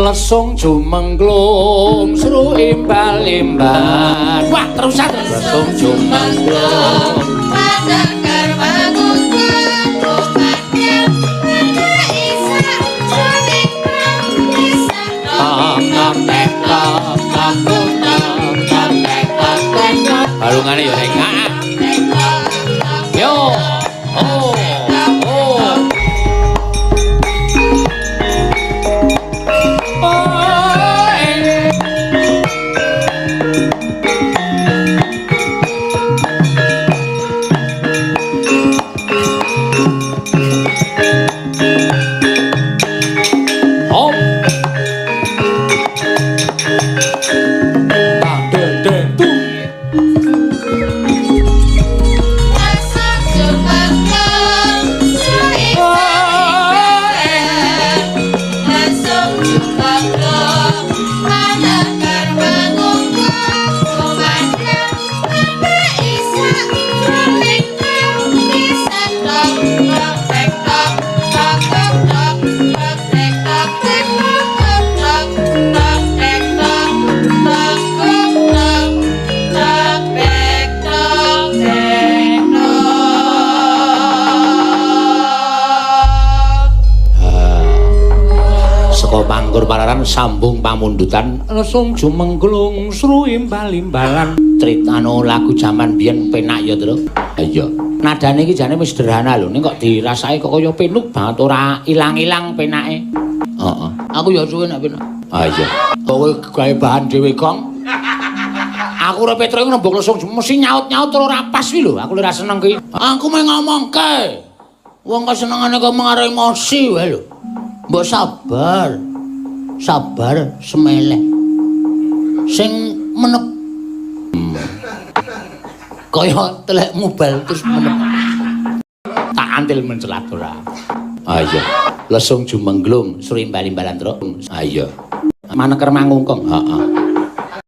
Lesung jumengglung sru imbal-imbal. Wah, terusan lesung jumengglung. Manekar mangungkung kumandhang ana isak jroning pisan Tok tok tek tok tok tok tok tek tok tek tok. Balungane ya reng. Ah. Yo. Oh. Oh. Oh. eh. Hop. Tang den den tung. Lesung jumengglung sru imbal-imbalan. Lesung jumengglung manekar mangungkung kumandhang ana isak jroning pisan tok tok tek tok tok tok tok tok tek tok tek tok tok tok tek tok tok tok tok tok tek tok tek tok. Saka pangkur pararan sambung pamundutan lesung jumengglung sru imbal-imbalan. Critano lagu jaman biyen penak ya, Tru. Iya. Nadane iki jane wis sederhana lho, ning kok dirasake kok kaya penuk banget ora ilang-ilang penake. Heeh. Aku ya suwe nek penak. Ah iya. Kowe gawe bahan dhewe, Gong. Aku ora Petro nembung lesung mesti nyaut-nyaut terus ora pas kuwi lho. Aku ora seneng kuwi. Aku mung ngomongke. Wong kesenengane kok mengaro emosi wae lho. Mbok sabar. Sabar semeleh. Sing menep. Kaya telek mubal terus menep. Tak antil mencelat ora. Ah iya. Lesung jumengglung sri imbal-imbalan, Truk. Ah iya. Maneker mangungkung. Heeh.